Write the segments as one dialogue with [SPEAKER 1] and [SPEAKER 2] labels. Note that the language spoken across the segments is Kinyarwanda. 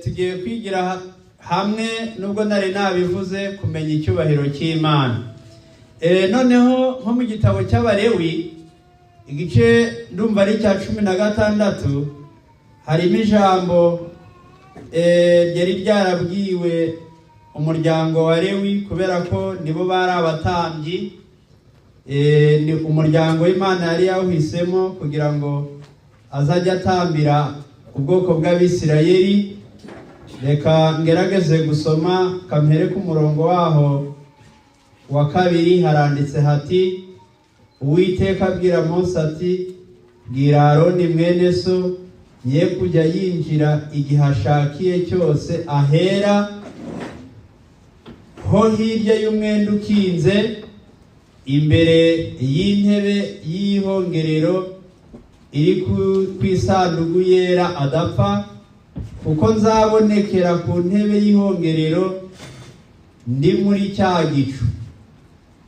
[SPEAKER 1] Tugiye kwigira hamwe, nubwo nari nabivuze, kumenya icyubahiro cy'Imana. Noneho nko mu gitabo cy'Abalewi, igice ndumva ari icya 16, harimo ijambo ryari ryarabwiwe umuryango wa Lewi, kubera ko nibo bari abatambyi. Ni umuryango w'Imana yari yawuhisemo kugira ngo azajye atambira ubwoko bw'Abisirayeli. Reka ngerageze gusoma kampere ku murongo waho wa 2. Haranditse hati: Uwiteka abwira Mose ati: bwira Aroni mwene so ye kujya yinjira igihe ashakiye cyose ahera ho hirya y'umwenda ukinze imbere y'intebe y'ihongerero iri ku isanduku yera adapfa, kuko nzabonekera ku ntebe y'ihongerero ndi muri cya gicu.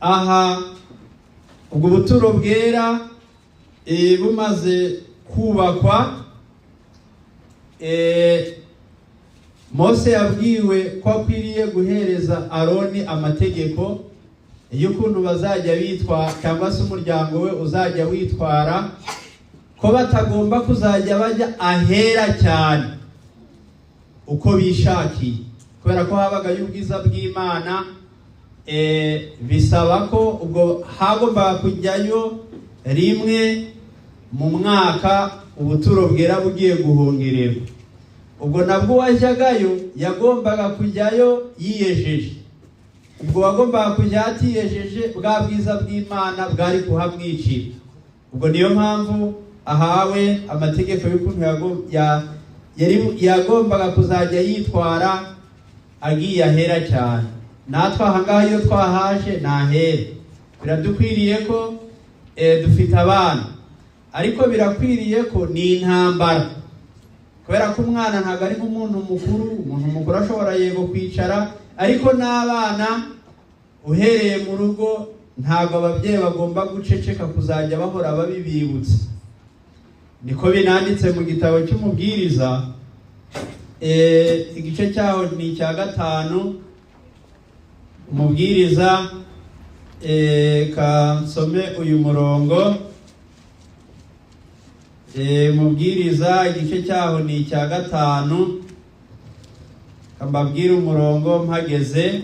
[SPEAKER 1] Aha ubwo buturo bwera bumaze kubakwa, Mose yabwiwe ko akwiriye guhereza Aroni amategeko y'ukuntu bazajya bitwa, cyangwa se umuryango we uzajya witwara, ko batagomba kuzajya bajya ahera cyane uko bishakiye, kubera ko habagayo ubwiza bw'Imana. Bisaba ko ubwo hagombaga kujyayo rimwe mu mwaka ubuturo bwera bugiye guhongererwa. Ubwo nabwo wajyagayo yagombaga kujyayo yiyejeje. Ubwo wagombaga kujya atiyejeje, bwa bwiza bw'Imana bwari kuhamwicira. Ubwo niyo mpamvu ahawe amategeko y'ukuntu yagombaga kuzajya yitwara agiye ahera cyane. Natwe aha ngaha iyo twahaje ni ahera. Biradukwiriye ko dufite abana, ariko birakwiriye ko ni intambara, kubera ko umwana ntabwo ari nk'umuntu mukuru. Umuntu mukuru ashobora yego kwicara, ariko n'abana uhereye mu rugo ntabwo ababyeyi bagomba guceceka kuzajya bahora babibibutsa. Niko binanditse mu gitabo cy'Umubwiriza, igice cyaho ni icya 5. Umubwiriza, kansome uyu murongo. Umubwiriza igice cyaho ni icya 5, mbabwire umurongo mpageze.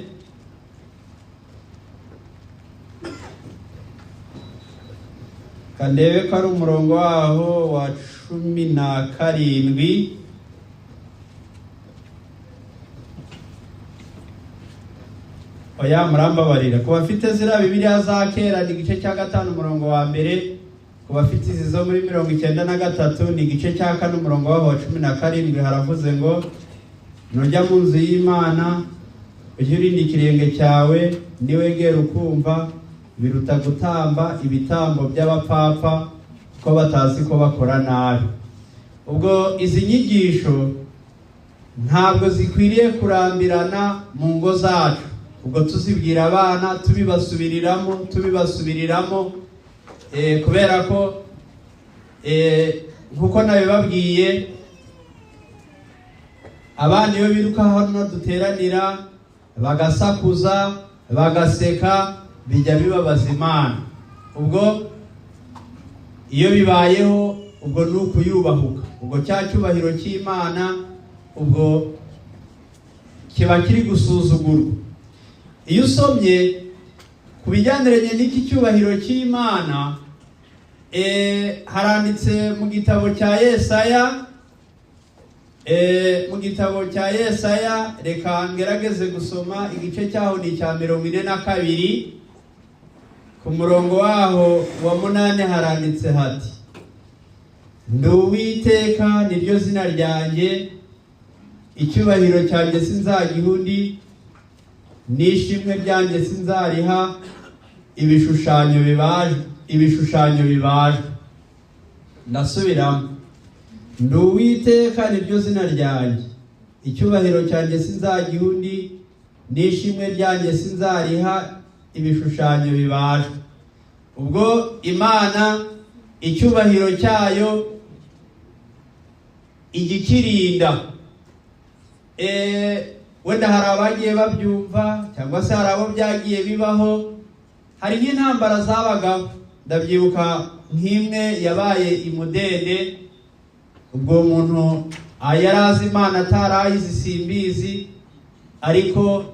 [SPEAKER 1] Kandebe ko ari umurongo waho wa 17. Oya, murambabarira. Ku bafite ziriya Bibiliya za kera ni igice cya 5 umurongo wa 1, ku bafite izi zo muri 93 ni igice cya 4 umurongo waho wa 17. Haravuze ngo: nujya mu nzu y'Imana ujye urinda ikirenge cyawe, niwegera ukumva, biruta gutamba ibitambo by'abapfapfa ko batazi ko bakora nabi. Ubwo izi nyigisho ntabwo zikwiriye kurambirana mu ngo zacu. Ubwo tuzibwira abana tubibasubiriramo, tubibasubiriramo, kubera ko nkuko nabibabwiye, abana iyo biruka hano duteranira bagasakuza bagaseka, bijya bibabaza Imana. Ubwo iyo bibayeho, ubwo ni ukuyubahuka. Ubwo cya cyubahiro cy'Imana ubwo kiba kiri gusuzugurwa. Iyo usomye ku bijyaniranye n'iki cyubahiro cy'Imana, haranditse mu gitabo cya Yesaya, mu gitabo cya Yesaya, reka ngerageze gusoma igice cyaho ni icya 42, ku murongo waho wa 8 haranditse hati: ndi Uwiteka niryo zina ryanjye, icyubahiro cyanjye sinzagiha undi, n'ishimwe ryanjye sinzariha ibishushanyo bibajwe, ibishushanyo bibajwe. Ndasubiramo: ndi Uwiteka niryo zina ryanjye, icyubahiro cyanjye sinzagiha undi, n'ishimwe ryanjye sinzariha ibishushanyo bibajwe. Ubwo Imana icyubahiro cyayo igikirinda. Wenda hari abagiye babyumva, cyangwa se hari abo byagiye bibaho. Hari nk'intambara zabagaho, ndabyibuka nk'imwe yabaye imudende. Ubwo muntu yari azi Imana atarayizi simbizi, ariko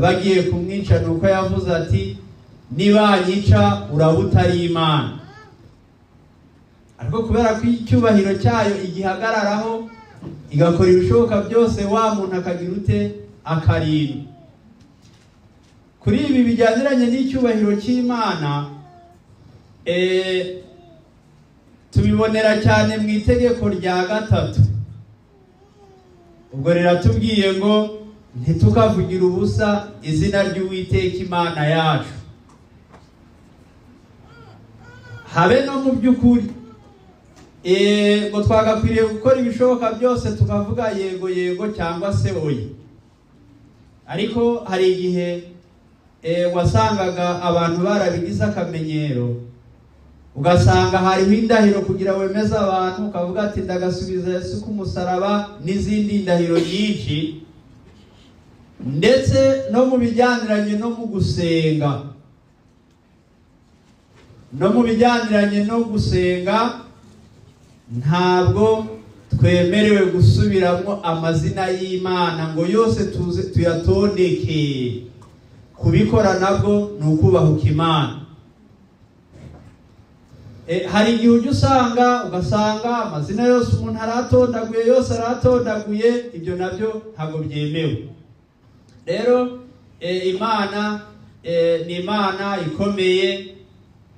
[SPEAKER 1] bagiye kumwica nuko yavuze ati: "Nibanyica uraba utari Imana." Ariko kubera ko icyubahiro cyayo igihagararaho, igakora ibishoboka byose, wa muntu akagira ute? Akarindwa. Kuri ibi bijyaniranye n'icyubahiro cy'Imana, tubibonera cyane mu itegeko rya gatatu. Ubwo riratubwiye ngo ntitukavugire ubusa izina ry'Uwiteka Imana yacu, habe no mu by'ukuri. Ngo twagakwiriye gukora ibishoboka byose tukavuga yego yego cyangwa se oya. Ariko hari igihe wasangaga abantu barabigize akamenyero, ugasanga hariho indahiro kugira wemeze abantu, ukavuga ati: "Ndagasubiza Yesu ku musaraba," n'izindi ndahiro nyinshi. Ndetse no mu bijyaniranye no mu gusenga, no mu bijyaniranye no gusenga, ntabwo twemerewe gusubiramo amazina y'Imana ngo yose tuze tuyatondeke. Kubikora nabwo ni ukubahuka Imana. Hari igihe ujya usanga, ugasanga amazina yose umuntu aratondaguye, yose aratondaguye. Ibyo nabyo ntabwo byemewe. Rero Imana ni Imana ikomeye,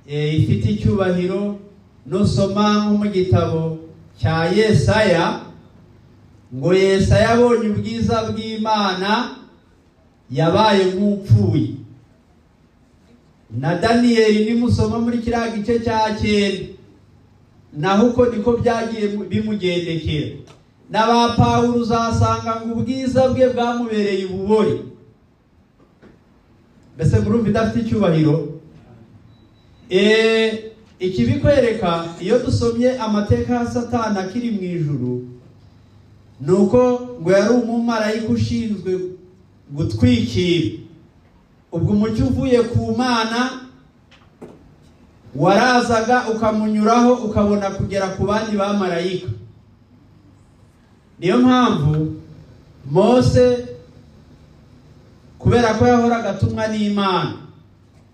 [SPEAKER 1] ifite icyubahiro. Nusoma nko mu gitabo cya Yesaya, ngo Yesaya abonye ubwiza bw'Imana yabaye nk'upfuye. Na Daniyeli nimusoma muri kiriya gice cya 9, naho uko niko byagiye bimugendekera. N'aba Pawulo uzasanga ngo ubwiza bwe bwamubereye ububore. Mbese murumva idafite icyubahiro? Ikibikwereka, iyo dusomye amateka ya Satani akiri mu ijuru, ni uko ngo yari umumarayika ushinzwe gutwikira. Ubwo umucyo uvuye ku Mana warazaga ukamunyuraho, ukabona kugera ku bandi bamarayika. Niyo mpamvu Mose, kubera ko yahoraga atumwa n'Imana,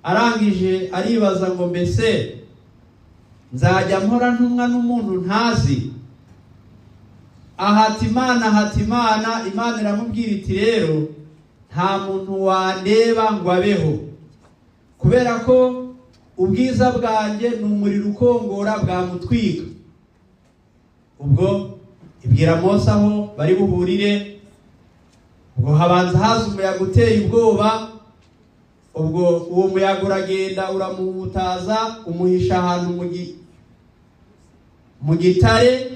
[SPEAKER 1] arangije aribaza ngo: "Mbese nzajya mpora ntumwa n'umuntu ntazi?" Ahata Imana, ahata Imana. Imana iramubwira iti: "Rero nta muntu wandeba ngo abeho, kubera ko ubwiza bwanjye ni umuriro ukongora, bwamutwika." Ubwo ibwira Mose aho bari buhurire. Ubwo habanza haza umuyaga uteye ubwoba. Ubwo uwo muyaga uragenda uramuhutaza, umuhisha ahantu mu gitare.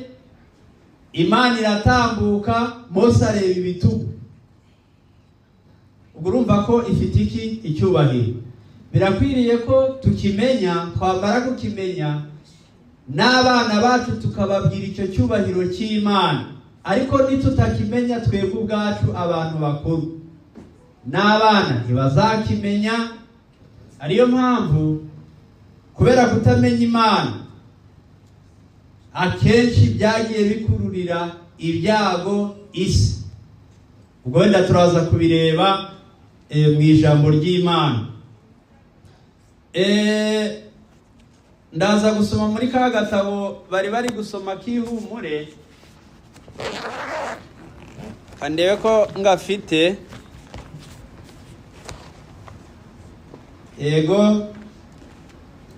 [SPEAKER 1] Imana iratambuka, Mose areba ibitugu. Ubwo urumva ko ifite iki? Icyubahiro. Birakwiriye ko tukimenya, twamara kukimenya n'abana bacu tukababwira icyo cyubahiro cy'Imana. Ariko nitutakimenya twebwe ubwacu abantu bakuru, n'abana ntibazakimenya. Ariyo mpamvu kubera kutamenya Imana akenshi byagiye bikururira ibyago isi. Ubwo wenda turaza kubireba mu ijambo ry'Imana. Ndaza gusoma muri ka gatabo bari bari gusoma k'ihumure, kandebe ko ngafite. Yego,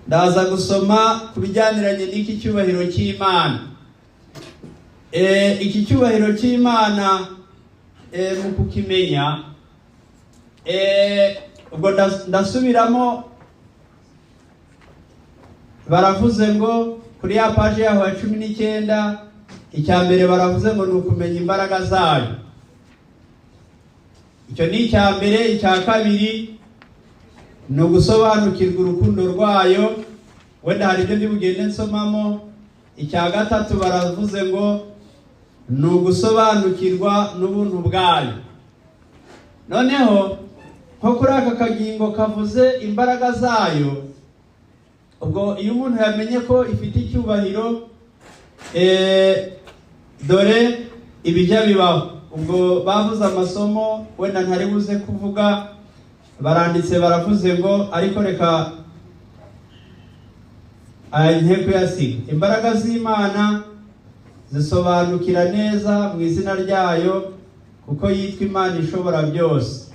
[SPEAKER 1] ndaza gusoma ku bijyaniranye n'iki cyubahiro cy'Imana. Iki cyubahiro cy'Imana, mu kukimenya, ubwo ndasubiramo. Baravuze ngo kuri ya paje yaho ya 19, icya mbere baravuze ngo ni ukumenya imbaraga zayo. Icyo ni icya mbere. Icya kabiri ni ugusobanukirwa urukundo rwayo. Wenda hari ibyo ndi bugende nsomamo. Icya gatatu baravuze ngo ni ugusobanukirwa n'ubuntu bwayo. Noneho nko kuri aka kagingo kavuze imbaraga zayo, ubwo iyo umuntu yamenye ko ifite icyubahiro, dore ibijya bibaho. Ubwo bavuze amasomo wenda ntari buze kuvuga, baranditse baravuze ngo ariko reka aya kuyasiga. Imbaraga z'Imana zisobanukira neza mu izina ryayo, kuko yitwa Imana ishobora byose.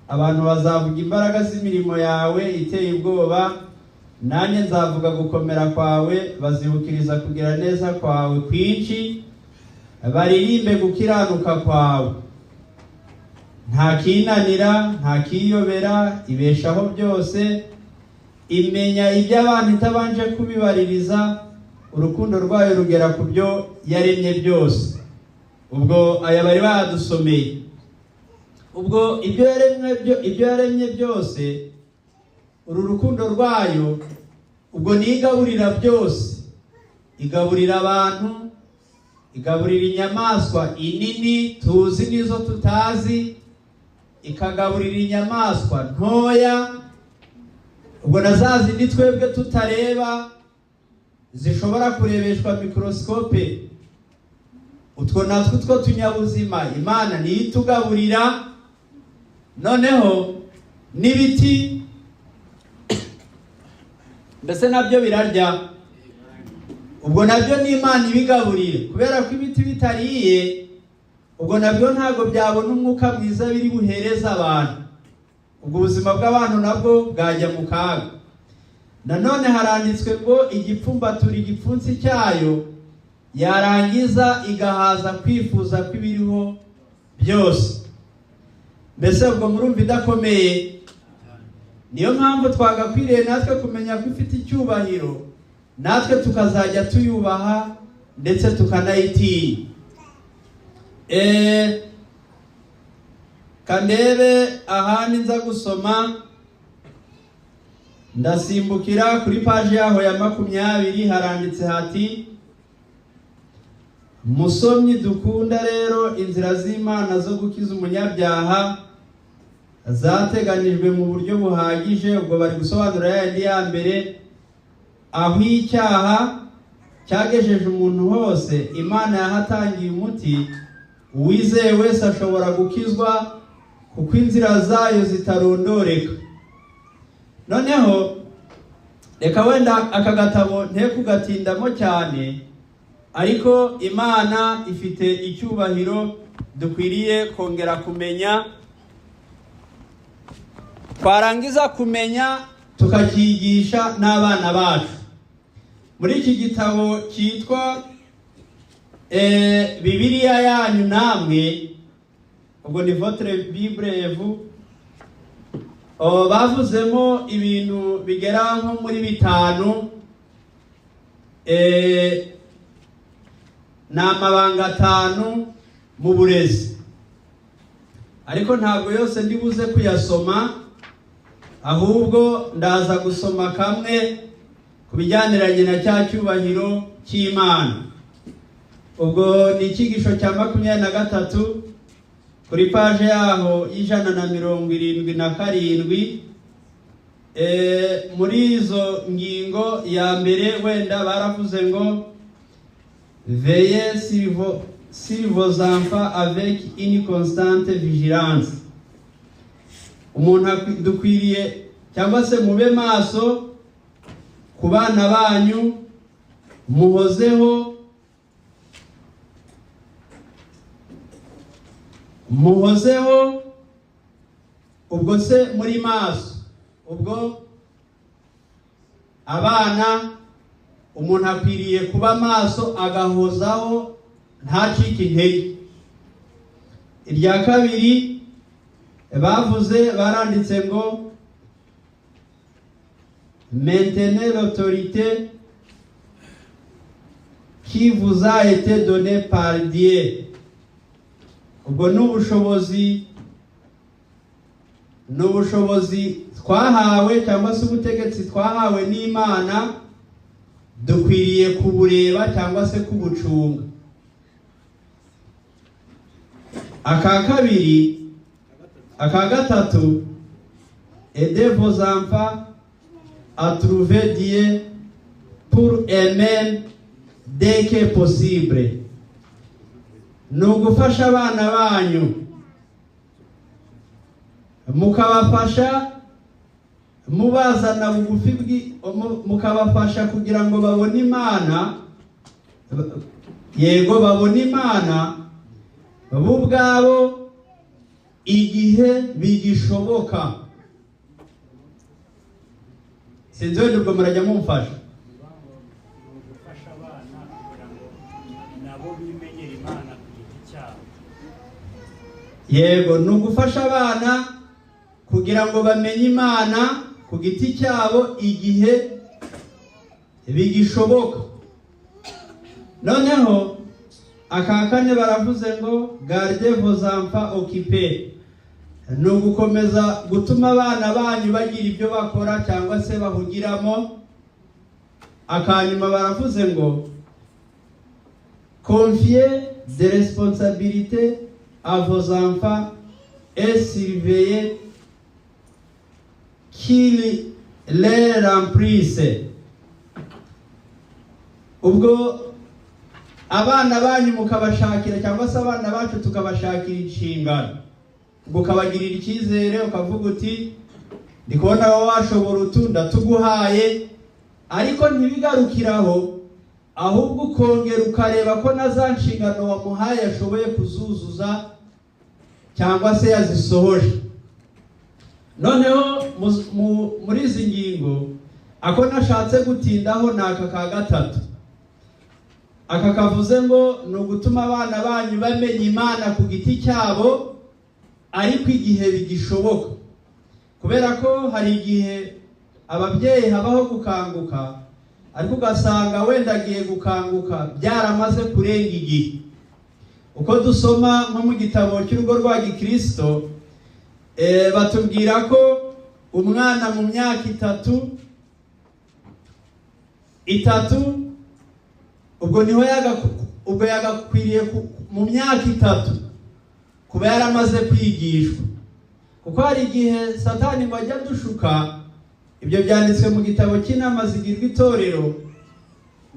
[SPEAKER 1] Abantu bazavuga imbaraga z'imirimo yawe iteye ubwoba, nanjye nzavuga gukomera kwawe. Bazibukiriza kugira neza kwawe kwinshi, baririmbe gukiranuka kwawe. Nta kinanira, nta kiyobera, ibeshaho byose, imenya iby'abantu itabanje kubibaririza, urukundo rwayo rugera ku byo yaremye byose. Ubwo aya bari badusomeye. Ubwo ibyo yaremye byose, uru rukundo rwayo ubwo nigaburira byose, igaburira abantu, igaburira inyamaswa inini tuzi n'izo tutazi, ikagaburira inyamaswa ntoya, ubwo na za zindi twebwe tutareba zishobora kurebeshwa mikorosikope. Utwo natwo two tunyabuzima Imana niyo itugaburira. Noneho n'ibiti mbese nabyo birarya, ubwo nabyo ni Imana ibigaburira, kubera ko ibiti bitariye ubwo nabyo ntabwo byabona umwuka mwiza biri buhereza abantu, ubwo ubuzima bw'abantu nabwo bwajya mu kaga. Nanone haranditswe ngo igipfumbatura igipfunsi cyayo, yarangiza igahaza kwifuza kw'ibiriho byose. Mbese ubwo murumva idakomeye? Niyo mpamvu twagakwiriye natwe kumenya ko ifite icyubahiro, natwe tukazajya tuyubaha ndetse tukanayitinya. Kandebe ahandi nza gusoma, ndasimbukira kuri paji yaho ya 20, haranditse hati: musomyi dukunda rero, inzira z'Imana zo gukiza umunyabyaha zateganijwe mu buryo buhagije. Ubwo bari gusobanura yandi ya mbere, aho icyaha cyagejeje umuntu hose, Imana yahatangiye umuti. Uwizeye wese ashobora gukizwa, kuko inzira zayo zitarondoreka. Noneho reka wenda aka gatabo nte kugatindamo cyane, ariko Imana ifite icyubahiro dukwiriye kongera kumenya, twarangiza kumenya tukakigisha n'abana bacu. Muri iki gitabo cyitwa Bibiliya yanyu namwe, ubwo ni votre Bible et vous, bavuzemo ibintu bigera nko muri 5. Ni amabanga 5 mu burezi, ariko ntabwo yose ndibuze kuyasoma, ahubwo ndaza gusoma kamwe ku bijyaniranye na cya cyubahiro cy'Imana. Ubwo ni icyigisho cya 23 kuri paje yaho y'177. Muri izo ngingo ya mbere wenda baravuze ngo veillez sur vos enfants avec une constante vigilance. Umuntu dukwiriye cyangwa se mube maso ku bana banyu, muhozeho muhozeho, ubwo se muri maso. Ubwo abana umuntu akwiriye kuba maso agahozaho ntacike intege. Irya kabiri bavuze, baranditse ngo maintenez l'autorité qui vous a été donnée par Dieu. Ubwo ni ubushobozi twahawe cyangwa se ubutegetsi twahawe n'Imana, dukwiriye kubureba cyangwa se kubucunga. Aka kabiri, aka gatatu, aidez vos enfants à trouver Dieu pour eux-mêmes dès que possible. Ni ugufasha abana banyu, mukabafasha mubazana bugufi, mukabafasha kugira ngo babone Imana, yego, babone Imana bo ubwabo igihe bigishoboka. Sinzi wenda ubwo murajya mumfasha.
[SPEAKER 2] Ni ugufasha abana kugira ngo nabo bimenyere Imana ku giti cyabo.
[SPEAKER 1] Yego, ni ugufasha abana kugira ngo bamenye Imana ku giti cyabo igihe bigishoboka. Noneho aka kane baravuze ngo gardez vos enfants occupés. Ni ugukomeza gutuma abana banyu bagira ibyo bakora cyangwa se bahugiramo. Akanyuma baravuze ngo confier des responsabilités à vos enfants et surveiller qu'ils les remplissent. Ubwo abana banyu mukabashakira, cyangwa se abana bacu tukabashakira inshingano, ubwo ukabagirira icyizere, ukavuga uti: "Ndi kubona wowe washobora utu, ndatuguhaye." Ariko ntibigarukiraho, ahubwo ukongera ukareba ko na za nshingano wamuhaye ashoboye kuzuzuza cyangwa se yazisohoje. Noneho muri izi ngingo, ako nashatse gutindaho ni aka ka gatatu, aka kavuze ngo ni ugutuma abana banyu bamenya Imana ku giti cyabo ariko igihe bigishoboka, kubera ko hari igihe ababyeyi habaho gukanguka, ariko ugasanga wenda agiye gukanguka byaramaze kurenga igihe. Uko dusoma nko mu gitabo cy'urugo rwa gikirisito, batubwira ko umwana mu myaka 3, ubwo niho ubwo yagakwiriye mu myaka 3 kuba yaramaze kwigishwa, kuko hari igihe Satani ngo ajya dushuka. Ibyo byanditswe mu gitabo cy'inama zigirwa itorero,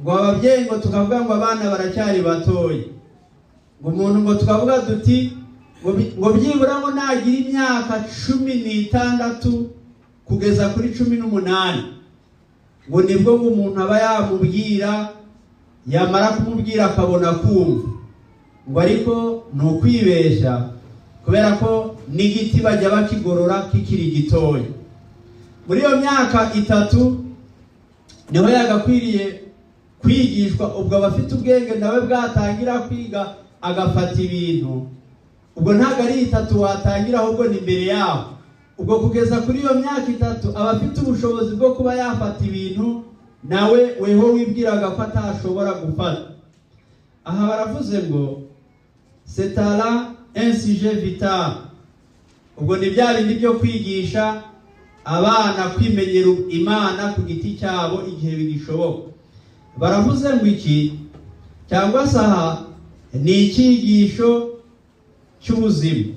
[SPEAKER 1] ngo ababyeyi ngo tukavuga ngo abana baracyari batoya, ngo umuntu ngo tukavuga duti ngo byibura ngo nagira imyaka 16 kugeza kuri 18, ngo nibwo ngo umuntu aba yamubwira, yamara kumubwira akabona kumva. Ngo ariko ni ukwibeshya, kubera ko n'igiti bajya bakigorora kikiri gitoya. Muri iyo myaka 3 niho yagakwiriye kwigishwa. Ubwo abafite ubwenge nawe bwatangira kwiga, agafata ibintu. Ubwo ntabwo ari 3 watangira, ahubwo ni imbere yaho. Ubwo kugeza kuri iyo myaka 3 aba afite ubushobozi bwo kuba yafata ibintu nawe weho wibwiraga ko atashobora gufata. Aha baravuze ngo c'est là un sujet vital. Ubwo ni bya bindi byo kwigisha abana kwimenyera Imana ku giti cyabo igihe bigishoboka. Baravuze ngo iki, cyangwa se aha ni icyigisho cy'ubuzima.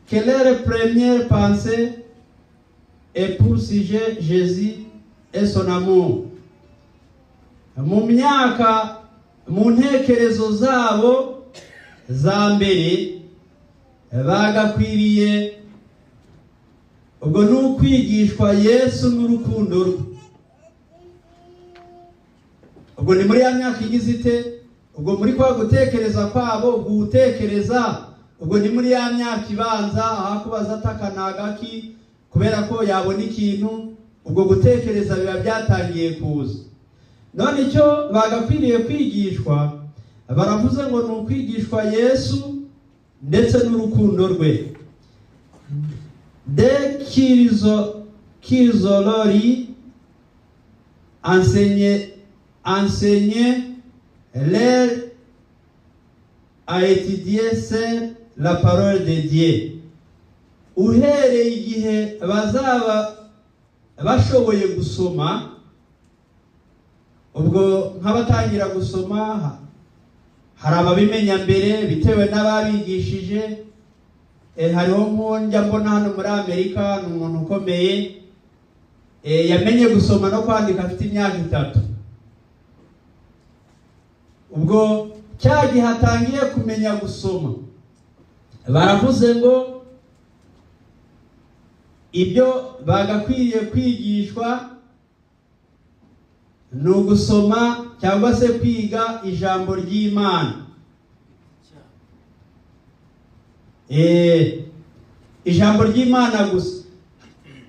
[SPEAKER 1] Que leur première pensée est pour sujet Jésus et son amour. Mu myaka, mu ntekerezo zabo za mbere bagakwiriye, ubwo ni ukwigishwa Yesu n'urukundo rwe. Ubwo ni muri ya myaka igize ite? Ubwo muri kwa gutekereza kwabo gutekereza, ubwo ni muri ya myaka ibanza, ahakubaza ataka nagaki, kubera ko yabona ikintu, ubwo gutekereza biba byatangiye kuza. None icyo bagakwiriye kwigishwa, baravuze ngo ni ukwigishwa Yesu ndetse n'urukundo rwe. Dès qu'ils auront enseignez-leur à étudier seuls la parole de Dieu. Uhereye igihe bazaba bashoboye gusoma, ubwo nk'abatangira gusoma. Hari ababimenya mbere bitewe n'ababigishije. Hariho nk'uwo njya mbona hano muri Amerika, ni umuntu ukomeye, yamenye gusoma no kwandika afite imyaka 3. Ubwo cya gihe atangiye kumenya gusoma, baravuze ngo ibyo bagakwiriye kwigishwa ni ugusoma cyangwa se kwiga ijambo ry'Imana. Ijambo ry'Imana gusa.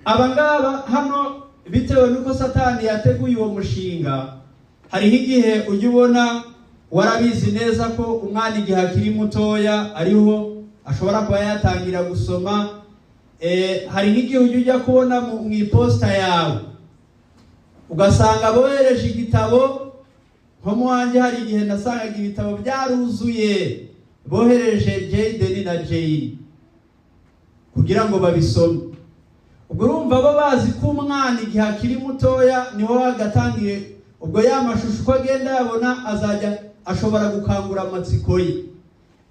[SPEAKER 1] Aba ngaba hano, bitewe n'uko Satani yateguye uwo mushinga, hariho igihe ujya ubona warabizi neza ko umwana igihe akiri mutoya ariho ashobora kuba yatangira gusoma. Hari nk'igihe ujya ujya kubona mu iposita yawe ugasanga bohereje igitabo. Nko mu wanjye hari igihe nasangaga ibitabo byaruzuye, bohereje Jayden na Jane kugira ngo babisome. Ubwo urumva bo bazi ko umwana igihe akiri mutoya niho agatangiye, ubwo ya mashusho uko agenda yabona azajya ashobora gukangura amatsiko ye.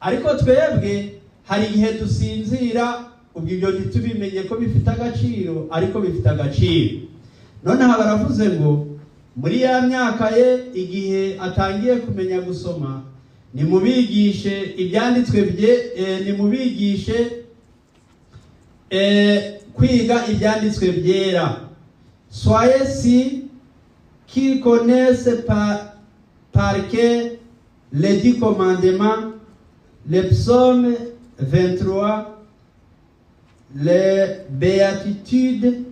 [SPEAKER 1] Ariko twebwe hari igihe dusinzira, ubwo ibyo ntitubimenye ko bifite agaciro, ariko bifite agaciro. Noneho baravuze ngo muri ya myaka ye igihe atangiye kumenya gusoma, nimubigishe ibyanditswe bye, nimubigishe kwiga ibyanditswe byera. Soyez sûrs qu'ils connaissent par cœur les 10 commandements, les psaumes 23, les béatitudes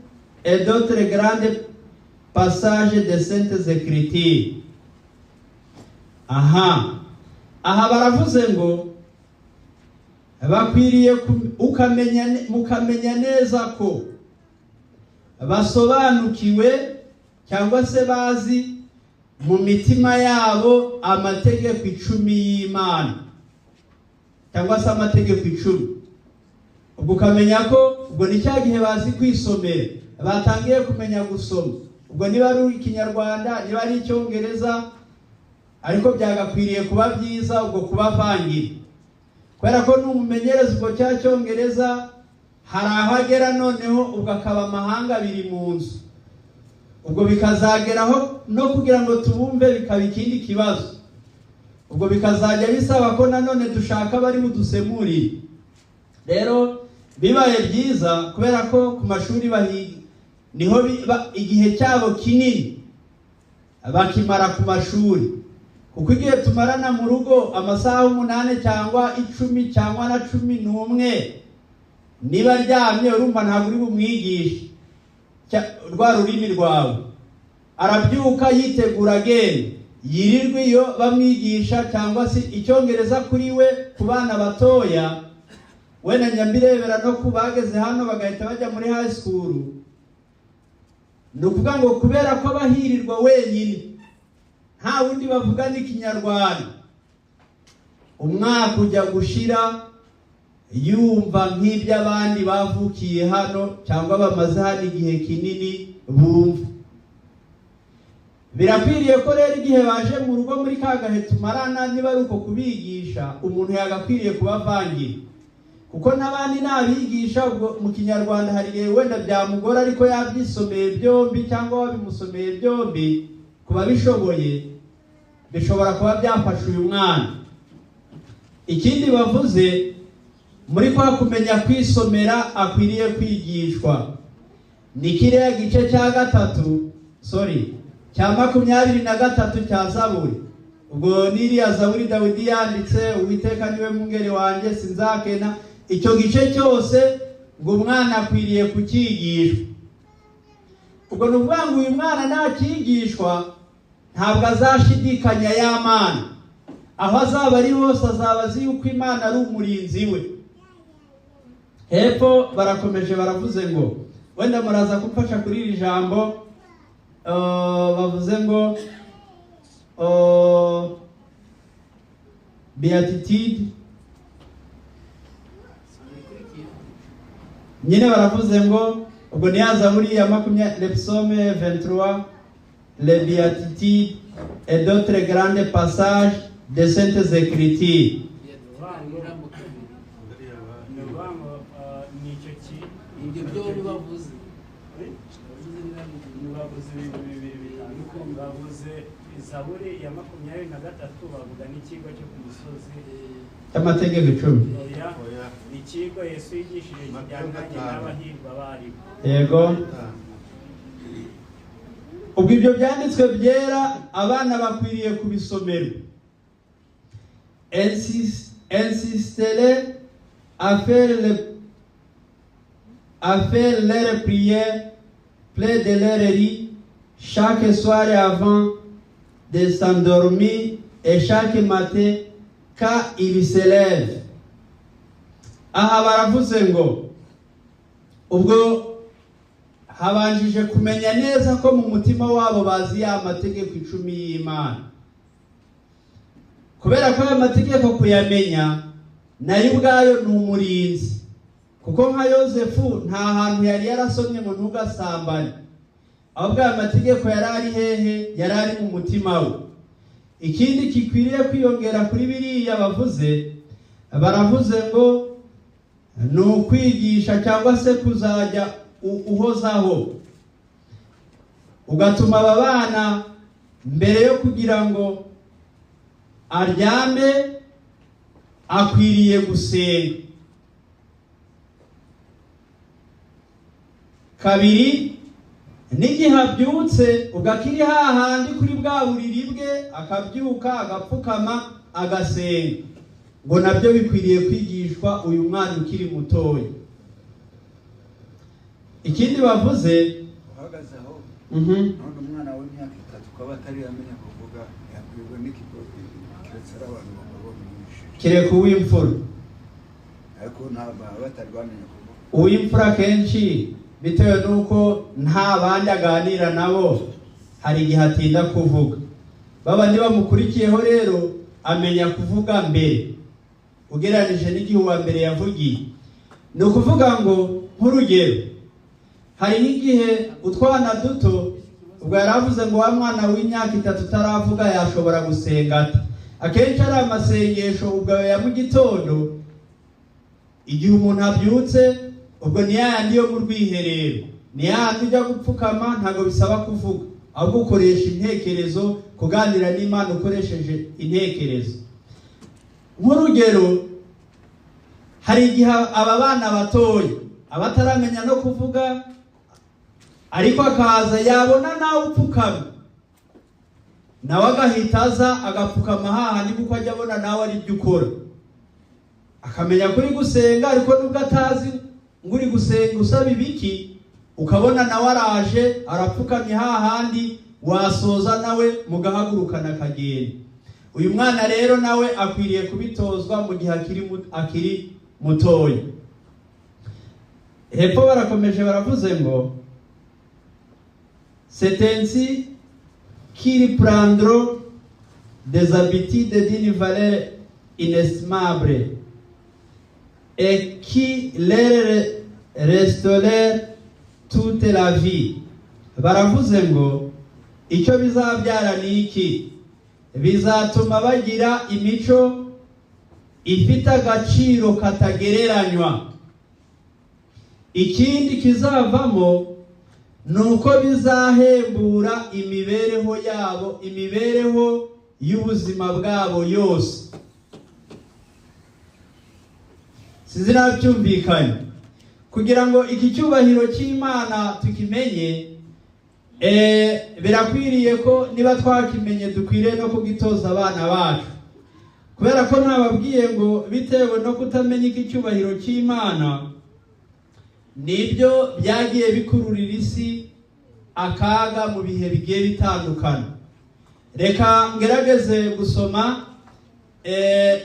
[SPEAKER 1] et d'autres grands passages des Saintes Écritures. Aha baravuze ngo bakwiriye ukamenya mukamenya neza ko basobanukiwe cyangwa se bazi mu mitima yabo amategeko 10 y'Imana, cyangwa se amategeko 10. Ubwo ukamenya ko ubwo ni cya gihe bazi kwisomera, batangiye kumenya gusoma. Ubwo niba ari Ikinyarwanda, niba ari Icyongereza, ariko byagakwiriye kuba byiza ubwo kubavangira, kubera ko numumenyereza ubwo cya Cyongereza hari aho agera noneho ubwo akaba amahanga abiri mu nzu. Ubwo bikazageraho no kugira ngo tubumve bikaba ikindi kibazo. Ubwo bikazajya bisaba ko nanone dushaka bari budusemurire. Rero bibaye byiza, kubera ko ku mashuri bahiga niho igihe cyabo kinini bakimara ku mashuri, kuko igihe tumarana mu rugo amasaha 8 cyangwa 10 cyangwa na 11, niba aryamye urumva ntabwo uri bumwigishe rwa rurimi rwawe. Arabyuka yitegura agenda, yirirwa iyo bamwigisha cyangwa se Icyongereza kuri we ku bana batoya. Wenda njya mbirebera no ku bageze hano bagahita bajya muri high school, ni ukuvuga ngo kubera ko abahirirwa wenyine nta wundi bavuga n'Ikinyarwanda, umwaka ujya gushira yumva nk'iby'abandi bavukiye hano cyangwa bamaze hano igihe kinini bumva. Birakwiriye ko rero igihe baje mu rugo muri ka gahe tumarana, niba ari uko kubigisha, umuntu yagakwiriye kubavangira, kuko n'abandi nabigisha ubwo mu Kinyarwanda hari igihe wenda byamugora, ariko yabyisomeye byombi cyangwa wabimusomeye byombi, ku babishoboye bishobora kuba byafasha uyu mwana. Ikindi bavuze muri kwa kumenya kwisomera akwiriye kwigishwa ni kiriya gice cya gatatu, sorry, cya 23 cya Zaburi. Ubwo n'iriya Zaburi Dawidi yanditse, Uwiteka niwe mwungeri wanjye sinzakena. Icyo gice cyose ngo umwana akwiriye kucyigishwa. Ubwo ni ukuvuga ngo uyu mwana nakigishwa ntabwo azashidikanya ya Mana, aho azaba ari hose azaba azi yuko Imana ari umurinzi we. Hepfo barakomeje baravuze ngo, wenda muraza kumfasha kuri iri jambo, bavuze ngo beatitude nyine, baravuze ngo ubwo ni ya Zaburi ya le psaume 23, les béatitudes et d'autres grands passages des Saintes Écritures.
[SPEAKER 2] Ni ukuvuga ngo ni icyo ki
[SPEAKER 3] Ibyo byombi bavuze.
[SPEAKER 2] Eh? Bavuze ibintu bibiri bitandukanye. Bavuze Zaburi ya 23, bavuga n'ikigo cyo ku musozi.
[SPEAKER 1] Cy'amategeko 10.
[SPEAKER 2] Oya.
[SPEAKER 4] Oya.
[SPEAKER 2] Ikigo Yesu yigishije
[SPEAKER 4] Matayo
[SPEAKER 2] kijyanye
[SPEAKER 4] 5.
[SPEAKER 2] n'abahirwa barimo.
[SPEAKER 1] Yego. Ubwo ibyo byanditswe byera abana bakwiriye kubisomerwa. Insistez à faire leur prière près de leur lit chaque soir avant de s'endormir et chaque matin quand ils se lèvent. Aha baravuze ngo ubwo habanjije kumenya neza ko mu mutima wabo bazi ya mategeko 10 y'Imana, kubera ko aya mategeko kuyamenya nayo ubwayo ni umurinzi, kuko nka Yosefu nta hantu yari yarasomye ngo ntugasambane, ahubwo aya mategeko yari ari hehe? Yari ari mu mutima we. Ikindi gikwiriye kwiyongera kuri biriya bavuze, baravuze ngo ni ukwigisha cyangwa se kuzajya uhozaho, ugatuma aba bana mbere yo kugira ngo aryame akwiriye gusenga. Kabiri, n'igihe abyutse ubwo akiri hahandi kuri bwa buriri bwe, akabyuka agapfukama agasenga, ngo nabyo bikwiriye kwigishwa uyu mwana ukiri mutoya. Ikindi bavuze
[SPEAKER 4] Uhagaze aho. None umwana w'imyaka 3 ukaba atari yamenya kuvuga, yakwirwa n'ikigo, keretse ari abantu bakuru bamwigishije?
[SPEAKER 1] Kereka uw'imfura.
[SPEAKER 4] Ariko ntabwo baba batari bamenya kuvuga.
[SPEAKER 1] Uw'imfura kenshi, bitewe n'uko nta bandi aganira nabo, hari igihe atinda kuvuga. Babandi bamukurikiyeho rero amenya kuvuga mbere ugereranije n'igihe uwa mbere yavugiye. Ni ukuvuga ngo nk'urugero, hari n'igihe utwana duto, ubwo yari avuze ngo wa mwana w'imyaka 3 utaravuga yashobora gusenga ate? Akenshi ari amasengesho ubwo ya mu gitondo, igihe umuntu abyutse, ubwo ni yayandi yo mu rwiherero, ni yayandi ujya gupfukama, ntabwo bisaba kuvuga, ahubwo ukoresha intekerezo, kuganira n'Imana ukoresheje intekerezo. Nk'urugero, hari igihe aba bana batoya abataramenya no kuvuga, ariko akaza yabona nawe upfukamye, nawe agahita aza agapfukama hahandi, kuko ajya abona nawe ari byo ukora, akamenya ko uri gusenga, ariko nubwo atazi ngo uri gusenga usaba ibiki, ukabona nawe araje arapfukamye hahandi, wasoza nawe mugahagurukana akagenda. Uyu mwana rero nawe akwiriye kubitozwa mu gihe akiri mutoya. Hepfo barakomeje baravuze ngo c'est ainsi qu'ils prendront des habitudes d'une valeur inestimable et qui leur resteront toute la vie. Baravuze ngo icyo bizabyara ni iki? Bizatuma bagira imico ifite agaciro katagereranywa. Ikindi kizavamo ni uko bizahembura imibereho yabo, imibereho y'ubuzima bwabo yose. Sinzi nabyumvikanye. Kugira ngo iki cyubahiro cy'Imana tukimenye, birakwiriye ko niba twakimenye dukwiriye no kugitoza abana bacu, kubera ko ntababwiye ngo bitewe no kutamenya iki cyubahiro cy'Imana nibyo byagiye bikururira isi akaga mu bihe bigiye bitandukana. Reka ngerageze gusoma,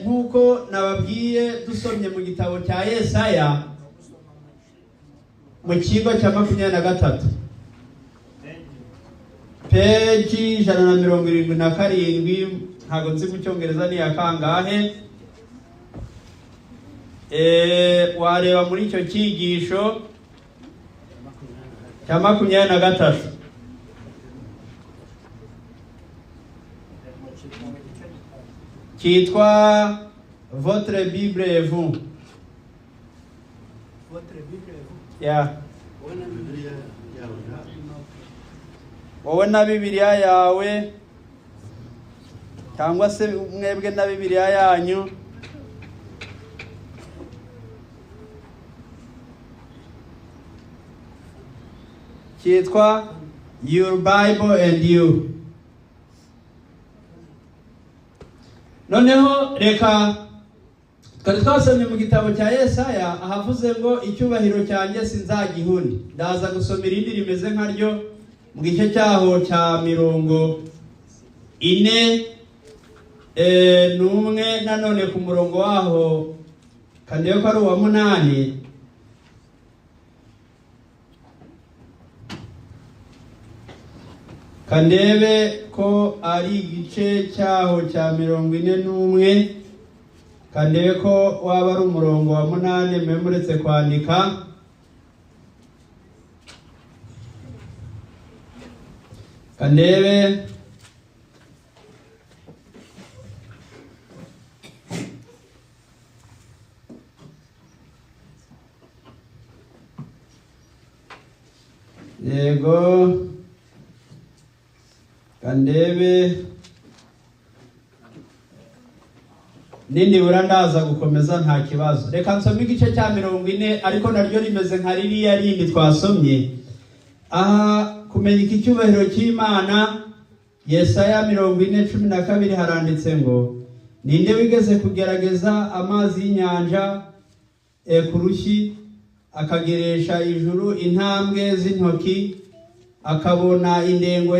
[SPEAKER 1] nk'uko nababwiye, dusomye mu gitabo cya Yesaya mu kigo cya 23, peji 177. Ntabwo nzi mu Cyongereza ni iya kangahe. Wareba muri icyo cyigisho cya 23. Cyitwa Votre Bible et vous.
[SPEAKER 2] Votre Bible et vous.
[SPEAKER 1] Yeah.
[SPEAKER 3] Wowe na Bibiliya yawe
[SPEAKER 1] Wowe na Bibiliya yawe, cyangwa se mwebwe na Bibiliya yanyu. Cyitwa Your Bible and You. Noneho reka twari twasomye mu gitabo cya Yesaya ahavuze ngo icyubahiro cyanjye sinzagihundi. Ndaza gusoma irindi rimeze nkaryo mu gice cyaho cya 41, nanone ku murongo waho kandi ko ari uwa 8. Kandebe ko ari igice cyaho cya 41, kandebe ko waba ari umurongo wa 8, mwe muretse kwandika. Kandebe yego, kandebe nindibura ndaza gukomeza nta kibazo. Reka nsome igice cya 40, ariko naryo rimeze nka ririya rindi twasomye. Aha kumenya iki cyubahiro cy'Imana, Yesaya 40:12 haranditse ngo ninde wigeze kugerageza amazi y'inyanja ku rushyi, akageresha ijuru intambwe z'intoki, akabona indengo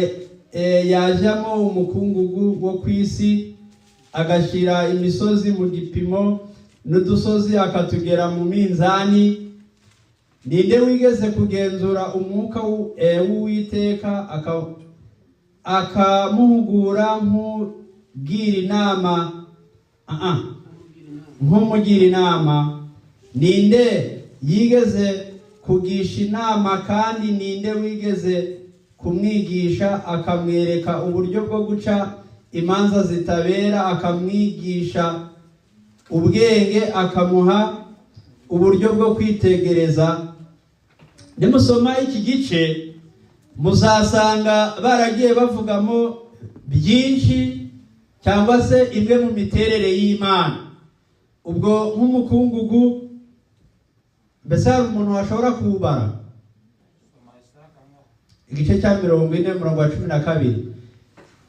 [SPEAKER 1] yajyamo umukungugu wo ku isi, agashyira imisozi mu gipimo n'udusozi akatugera mu minzani. Ninde wigeze kugenzura umwuka w'Uwiteka, akamuhugura nk'ugira inama? Nk'umugira inama. Ninde yigeze kugisha inama, kandi ninde wigeze kumwigisha akamwereka uburyo bwo guca imanza zitabera, akamwigisha ubwenge, akamuha uburyo bwo kwitegereza? Nimusoma iki gice muzasanga baragiye bavugamo byinshi, cyangwa se imwe mu miterere y'Imana. Ubwo nk'umukungugu, mbese hari umuntu washobora kuwubara? Igice cya 40 umurongo wa 12.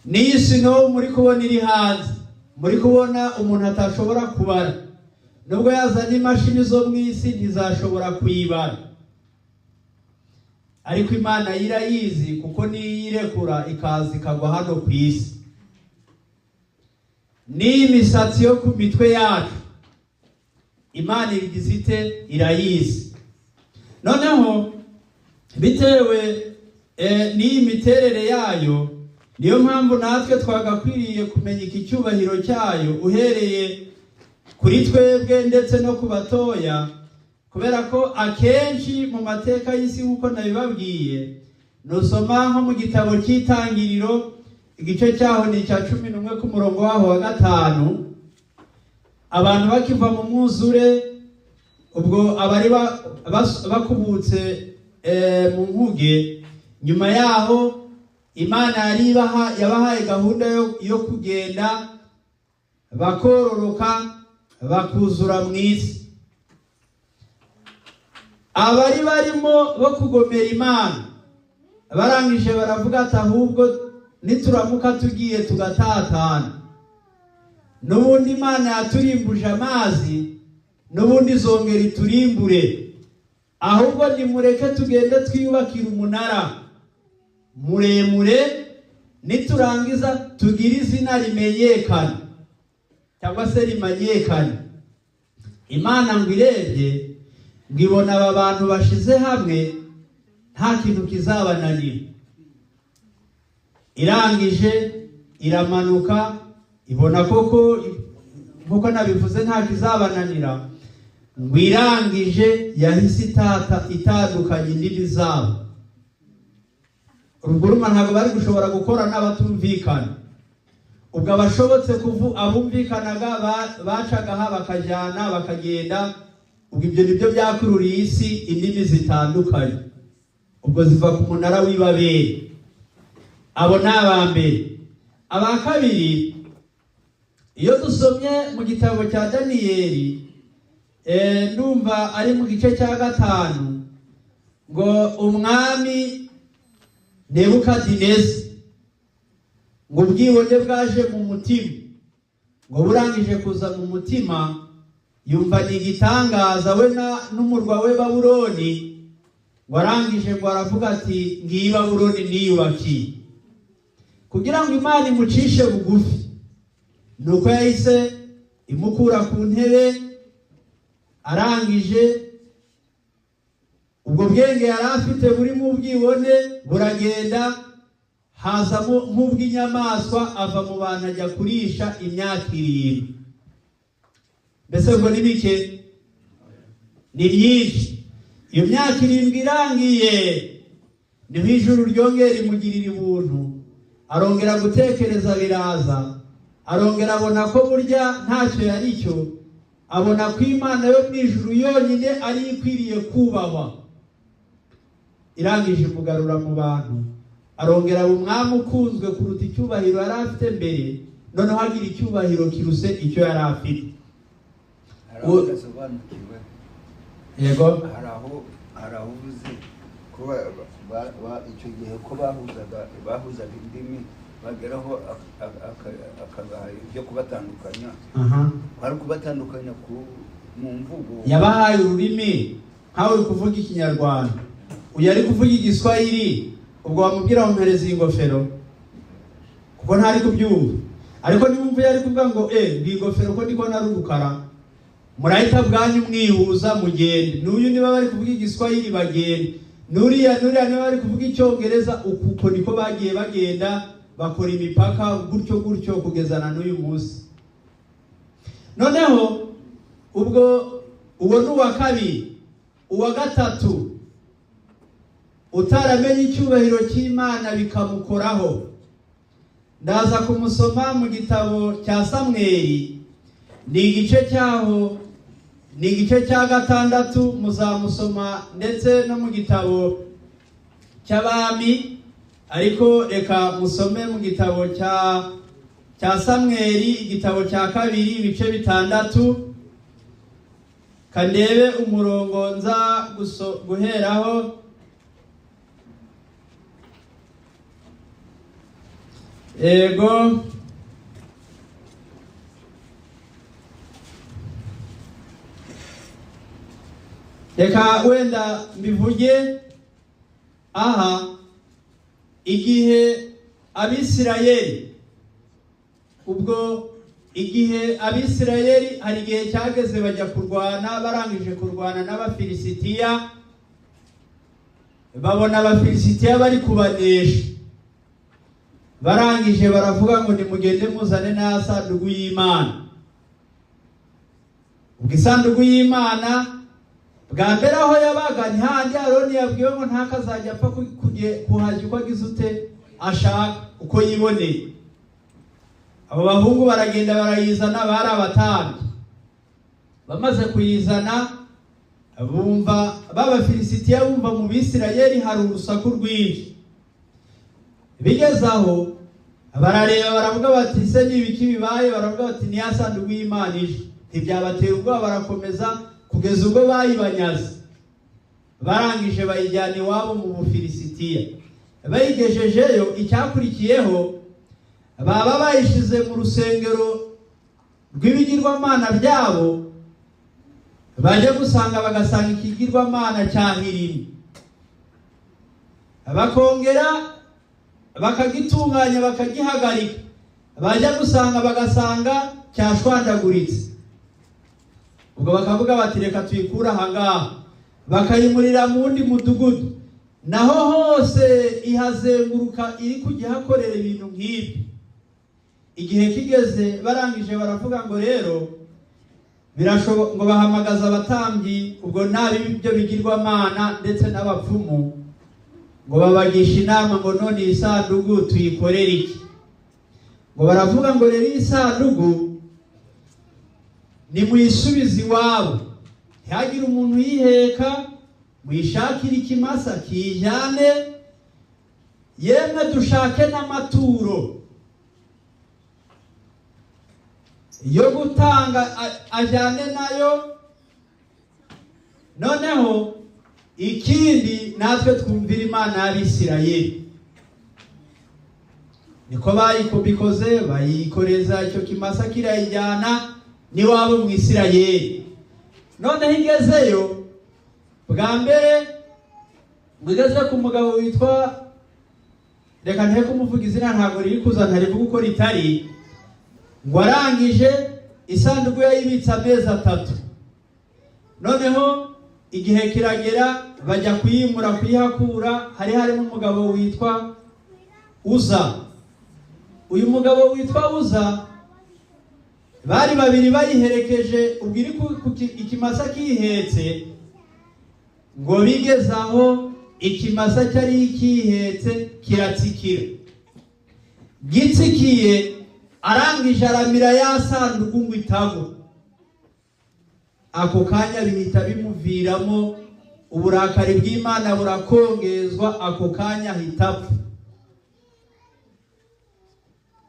[SPEAKER 1] N'iyi snow muri kubona iri hanze, muri kubona umuntu atashobora kubara, nubwo yazana imashini zo mu isi ntizashobora kuyibara, ariko Imana irayizi, kuko niyirekura ikaza ikagwa hano ku isi. N'iyi misatsi yo ku mitwe yacu Imana ibigize ite? Irayizi. Noneho bitewe n'iyi miterere yayo, niyo mpamvu natwe twagakwiriye kumenya iki cyubahiro cyayo, uhereye kuri twebwe ndetse no ku batoya, kubera ko akenshi mu mateka y'isi, nk'uko nabibabwiye, nusoma nko mu gitabo cy'Itangiriro igice cyaho ni icya 11 ku murongo waho wa 5, abantu bakiva mu mwuzure, ubwo abari bakubutse mu nkuge, nyuma yaho Imana yabahaye gahunda yo kugenda bakororoka bakuzura mu isi. Abari barimo bo kugomera Imana barangije baravuga ati ahubwo nituramuka tugiye tugatatana, n'ubundi Imana yaturimbuje amazi, n'ubundi izongera iturimbure, ahubwo nimureke tugende twiyubakira umunara muremure, niturangiza tugire izina rimenyekana cyangwa se rimanyekane. Imana ngo irebye ngo ibona aba bantu bashize hamwe nta kintu kizabananira. Irangije iramanuka, ibona koko nkuko nabivuze nta kizabananira, ngo irangije yahise itandukanye indimi zabo. Uruguruma ntabwo bari gushobora gukora n'abatumvikana. Ubwo abashobotse abumvikanaga bacaga aha bakajyana bakagenda. Ubwo ibyo nibyo byakururiye isi indimi zitandukanye, ubwo ziva ku munara w'Ibabeli. Abo ni aba mbere. Aba kabiri, iyo dusomye mu gitabo cya Daniyeli, ndumva ari mu gice cya 5, ngo umwami Nebukadineza ngo ubwibone bwaje mu mutima, ngo burangije kuza mu mutima yumva ni igitangaza we n'umurwa we Babuloni, ngo arangije ngo aravuga ati ngiyi Babuloni niyubakiye. Kugira ngo Imana imucishe bugufi, nuko yahise imukura ku ntebe. Arangije ubwo bwenge yari afite buri mu bwibone buragenda, hazamo nk'ubw'inyamaswa, ava mu bantu ajya kurisha imyaka 7. Mbese ubwo ni bike? Ni byinshi. Iyo myaka 7 irangiye, niho ijuru ryongera imugirira ubuntu, arongera gutekereza biraza, arongera abona ko burya ntacyo yari cyo, abona ko Imana yo mu ijuru yonyine ari ikwiriye kubahwa. Irangije imugarura mu bantu, arongera aba umwami ukunzwe kuruta icyubahiro yari afite mbere, noneho agira icyubahiro kiruse icyo yari afite.
[SPEAKER 4] Hari aho udasobanukiwe.
[SPEAKER 1] Yego.
[SPEAKER 4] Hari aho uvuze ko icyo gihe ko bahuzaga indimi, bageraho akabaha ibyo kubatandukanya. Bari kubatandukanya mu mvugo.
[SPEAKER 1] Yabahaye ururimi, nkawe uri kuvuga Ikinyarwanda, uyu ari kuvuga Igiswahili, ubwo wamubwira wampereza iyi ngofero kuko ntari kubyumva. Ariko niba yari kuvuga ngo iyi ngofero ko ndiko nari urukara, murahita bwanyu mwihuza mugende. N'uyu niba bari kuvuga Igiswahili bagende, nuriya niba bari kuvuga Icyongereza, uko niko bagiye bagenda bakora imipaka gutyo gutyo kugeza na n'uyu munsi. Noneho ubwo uwo ni uwa kabiri. Uwa gatatu utaramenye icyubahiro cy'Imana bikamukoraho, ndaza kumusoma mu gitabo cya Samweli, ni igice cyaho, ni igice cya 6, muzamusoma ndetse no mu gitabo cy'Abami, ariko reka musome mu gitabo cya Samweli, igitabo cya 2, ibice 6, kandebe umurongo nza guheraho. Ego. Reka wenda mbivuge aha. Igihe Abisirayeli, ubwo igihe Abisirayeli hari igihe cyageze bajya kurwana, barangije kurwana n'Abafilisitiya, babona Abafilisitiya bari kubanesha, barangije baravuga ngo nimugende muzane na sanduku y'Imana. Ubwo isanduku y'Imana bwa mbere aho yabaga ni handi Aroni yabwiwe ngo ntakazajya apfa kuhajya uko agize ute ashaka uko yiboneye. Abo bahungu baragenda barayizana, bari abatambyi. Bamaze kuyizana bumva b'Abafilisitiya bumva mu Bisirayeli hari urusaku rwinshi. Bigeze aho barareba baravuga bati se ni ibiki bibaye? Baravuga bati ni ya sanduku y'Imana ije. Ntibyabatera ubwoba, barakomeza kugeza ubwo bayibanyaze. Barangije bayijyana iwabo mu Bufilisitiya. Bayigejejeyo, icyakurikiyeho baba bayishize mu rusengero rw'ibigirwamana byabo, bajya gusanga bagasanga ikigirwamana cyahirimye, bakongera bakagitunganya bakagihagarika, bajya gusanga bagasanga cyashwandaguritse. Ubwo bakavuga bati reka tuyikure aha ngaha, bakayimurira mu wundi mudugudu, naho hose ihazenguruka iri kujya hakorera ibintu nk'ibi. Igihe kigeze barangije baravuga ngo rero birashoboka, ngo bahamagaza abatambyi, ubwo nabi ibyo bigirwamana ndetse n'abapfumu, ngo babagisha inama ngo none iyi sanduku tuyikorere iki? Ngo baravuga ngo rero iyi sanduku nimuyisubize iwabo, ntihagire umuntu uyiheka, muyishakire ikimasa kiyijyane, yemwe dushake n'amaturo yo gutanga ajyane nayo. Noneho ikindi, natwe twumvira Imana y'Abisirayeli. Niko bayikubikoze, bayikoreza icyo kimasa kirayijyana n'iwabo mu Isirayeli. Noneho igezeyo bwa mbere, ngo igeze ku mugabo witwa, reka nte kumuvuga izina, ntabwo riri kuza, ntarivuga uko ritari. Ngo arangije isanduku yayibitse amezi 3. Noneho igihe kiragera bajya kuyimura kuyihakura, hari harimo umugabo witwa Uza. Uyu mugabo witwa Uza bari babiri bayiherekeje, ubwo iri ikimasa kihetse, ngo bigeze aho ikimasa cyari kihetse kiratsikira. Gitsikiye, arangije aramira ya sanduku ngo itagwa. Ako kanya bihita bimuviramo uburakari bw'Imana burakongezwa, ako kanya ahita apfa.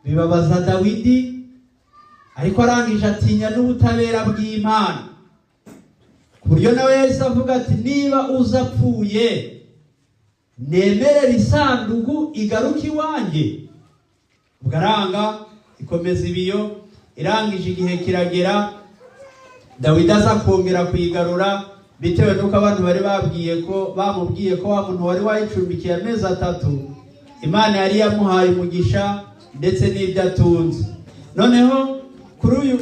[SPEAKER 1] Bibabaza Dawidi, ariko arangije atinya n'ubutabera bw'Imana, ku buryo nawe yahise avuga ati niba Uza apfuye nemerere isanduku igaruke iwanjye. Ubwo aranga, ikomeza ibiyo. Irangije igihe kiragera, Dawidi aza kongera kuyigarura, bitewe n'uko abantu bari babwiye ko bamubwiye ko wa muntu wari wayicumbikiye amezi 3 Imana yari yamuhaye umugisha ndetse n'ibyo atunze. Noneho kuri uyu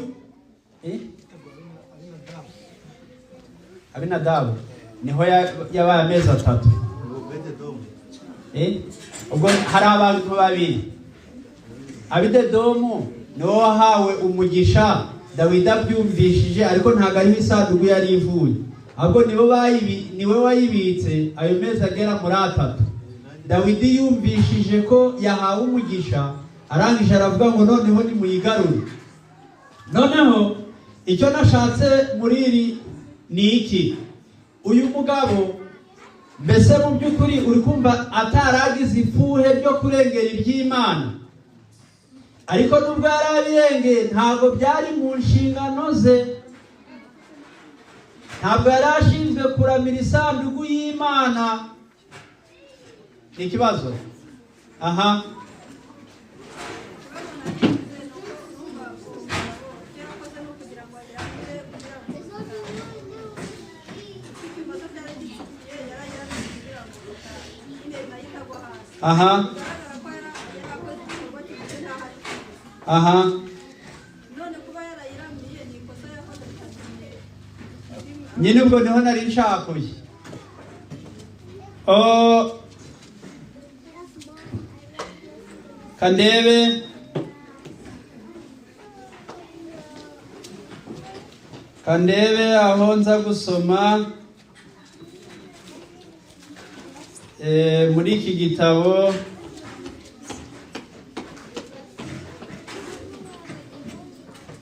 [SPEAKER 1] Abinadabu niho yabaye amezi 3. Ubwo hari abantu babiri. Abidedomu niwe wahawe umugisha, Dawidi abyumvishije, ariko ntabwo ariho isanduku yari ivuye, ahubwo niwe wayibitse ayo mezi agera muri 3. Dawidi yumvishije ko yahawe umugisha, arangije aravuga ngo noneho nimuyigarure. Noneho icyo nashatse muri iri ni iki: uyu mugabo mbese mu by'ukuri uri kumva ataragize ifuhe ryo kurengera iby'Imana, ariko nubwo yarabirengeye ntabwo byari mu nshingano ze. Ntabwo yari ashinzwe kuramira isanduku y'Imana. Ni ikibazo aha. Aha aha nyine ubwo niho nari nshakuye. Kandebe kandebe aho nza gusoma muri iki gitabo.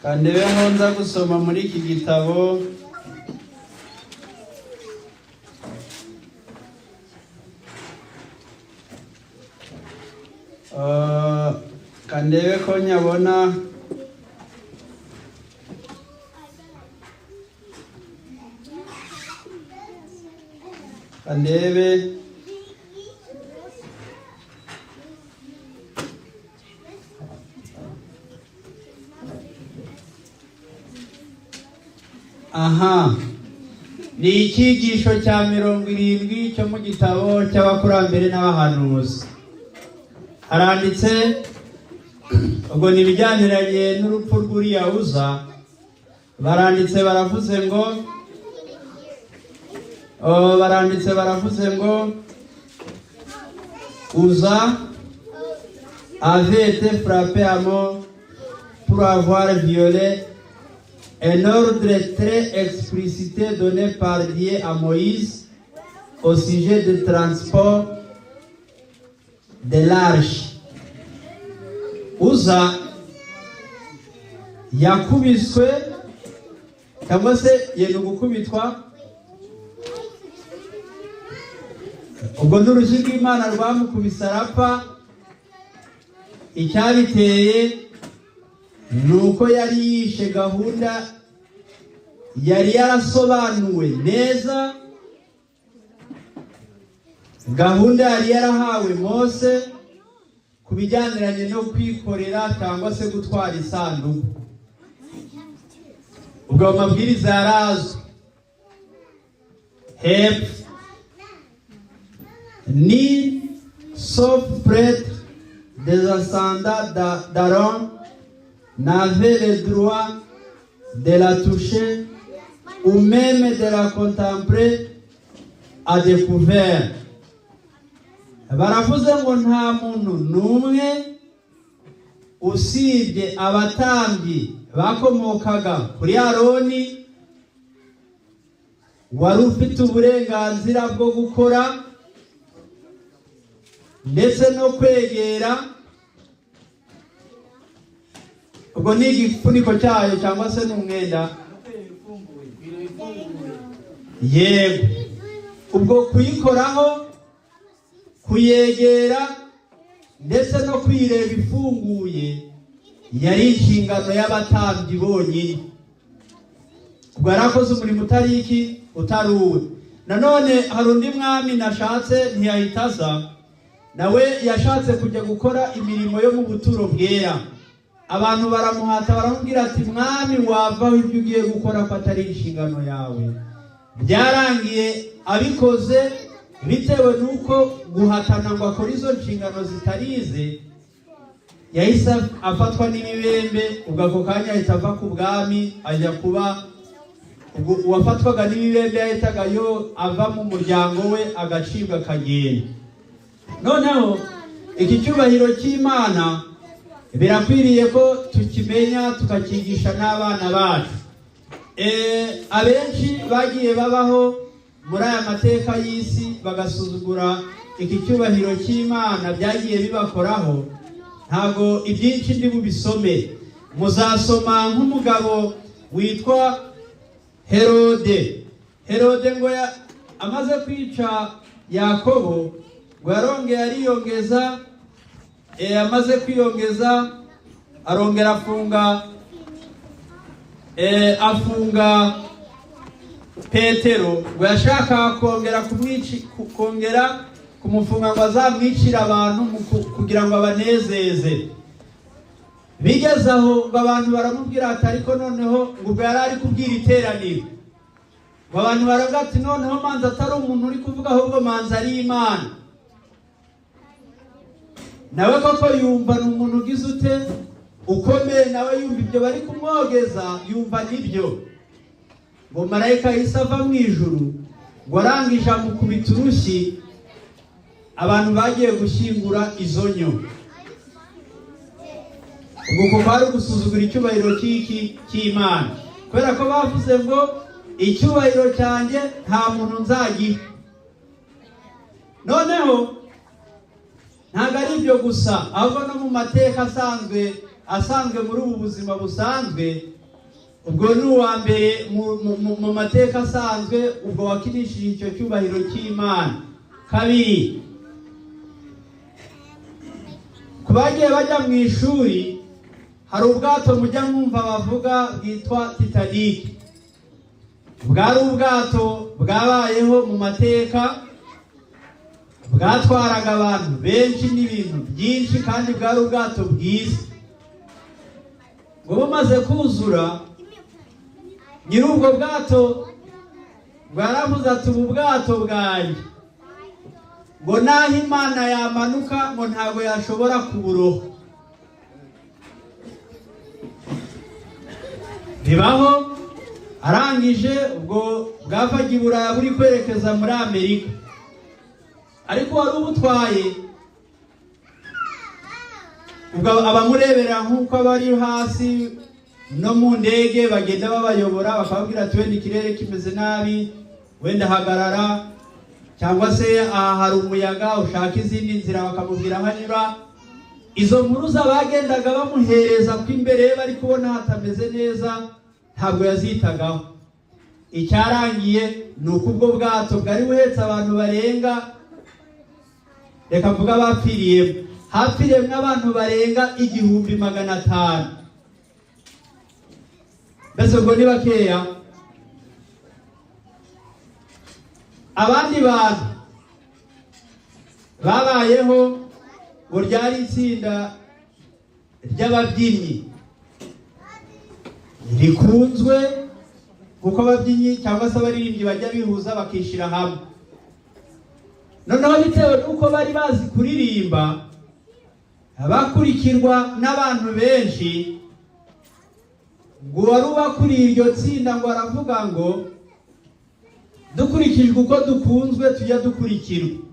[SPEAKER 1] Kandebe aho nza gusoma muri iki gitabo. Kandebe ko nyabona. Kandebe aha ni icyigisho cya 70 cyo mu gitabo cy'abakurambere n'abahanuzi. Haranditse ubwo ni ibijyaniranye n'urupfu rw'uriya Uza. Baranditse baravuze ngo baranditse baravuze ngo Uza avait été frappé à mort pour avoir violé un ordre très explicité donné par Dieu à Moïse au sujet du transport de l'arche. Uza Yakubiswe cyangwa se yenda gukubitwa. Ubwo n'urushyi rw'Imana rwamukubise arapfa. Icyabiteye ni uko yari yishe gahunda yari yarasobanuwe neza, gahunda yari yarahawe Mose ku bijyaniranye no kwikorera cyangwa se gutwara isanduku. Ubwo ayo mabwiriza yarazwi. Hepfo nul sauf prêtre des ascendants d'Aaron n'avait le droit de la toucher ou même de la contempler à découvert. Baravuze ngo nta muntu n'umwe usibye abatambyi bakomokaga kuri Aroni wari ufite uburenganzira bwo gukora ndetse no kwegera. Ubwo ni igifuniko cyayo cyangwa se n'umwenda. Yego, ubwo kuyikoraho, kuyegera ndetse no kuyireba ifunguye yari inshingano y'abatambyi bonyine. Ubwo yarakoze umurimo utari iki, utari uwe. Nanone hari undi mwami nashatse ntiyahita aza, nawe yashatse kujya gukora imirimo yo mu buturo bwera. Abantu baramuhata, baramubwira ati: "Mwami, wavaho ibyo ugiye gukora ko atari inshingano yawe?" Byarangiye abikoze bitewe n'uko guhatana ngo akore izo nshingano zitarize, yahise afatwa n'ibibembe. Ubwo ako kanya ahita ava ku bwami ajya kuba, ubwo uwafatwaga n'ibibembe yahitaga yo ava mu muryango we agacibwa akagenda. Noneho iki cyubahiro cy'Imana birakwiriye ko tukimenya, tukakigisha n'abana bacu. Abenshi bagiye babaho muri aya mateka y'isi bagasuzugura iki cyubahiro cy'Imana, byagiye bibakoraho. Ntabwo ibyinshi ndi bubisome, muzasoma nk'umugabo witwa Herode. Herode ngo amaze kwica Yakobo ngo yarongeye ariyongeza, amaze kwiyongeza arongera afunga Petero. Ngo yashakaga kongera kongera kumufunga ngo azamwicire abantu kugira ngo abanezeze. Bigeze aho ngo abantu baramubwira ati: "Ariko noneho", ngo ubwo yari ari kubwira iteraniro, ngo abantu baravuga ati: "Noneho manza atari umuntu uri kuvuga, ahubwo manza ari Imana." Nawe koko yumva ni umuntu ugize ute, ukomeye, nawe yumva ibyo bari kumwogeza, yumva nibyo. Ngo marayika yahise ava mu ijuru, ngo arangije amukubita urushyi abantu bagiye gushyingura izo nyo. Ubwo kuko ari ugusuzugura icyubahiro cy'iki, cy'Imana, kubera ko bavuze ngo: "Icyubahiro cyanjye nta muntu nzagiha." Noneho ntabwo ari ibyo gusa, ahubwo no mu mateka asanzwe muri ubu buzima busanzwe, ubwo ni uwa mbere mu mateka asanzwe ubwo wakinishije icyo cyubahiro cy'Imana. Kabiri, ku bagiye bajya mu ishuri, hari ubwato mujya mwumva bavuga bwitwa Titanic. Bwari ubwato bwabayeho mu mateka, bwatwaraga abantu benshi n'ibintu byinshi, kandi bwari ubwato bwiza. Ngo bumaze kuzura, nyiri ubwo bwato ngo yaravuze ati: "Ubu bwato bwanjye, ngo naho Imana yamanuka, ngo ntabwo yashobora kuburoha." Bibaho, arangije ubwo bwavaga i Buraya buri kwerekeza muri Amerika, ariko wari ubutwaye ubwo abamurebera nk'uko abari hasi no mu ndege bagenda babayobora, bakababwira ati: "Wenda ikirere kimeze nabi, wenda hagarara, cyangwa se aha hari umuyaga, ushaka izindi nzira", bakamubwira aho anyura. Izo mpuruza bagendaga bamuhereza ko imbere ye bari kubona hatameze neza, ntabwo yazitagaho. Icyarangiye ni uko ubwo bwato bwari buhetse abantu barenga, reka mvuga abapfiriyemo, hapfiriyemo abantu barenga 1500. Mbese ubwo ni bakeya? Abandi bantu babayeho ngo ryari itsinda ry'ababyinnyi rikunzwe, kuko ababyinnyi cyangwa se abaririmbyi bajya bihuza bakishyira hamwe. Noneho bitewe n'uko bari bazi kuririmba, bakurikirwa n'abantu benshi, ngo uwari ubakuriye iryo tsinda ngo aravuga ngo dukurikijwe uko dukunzwe tujya dukurikirwa.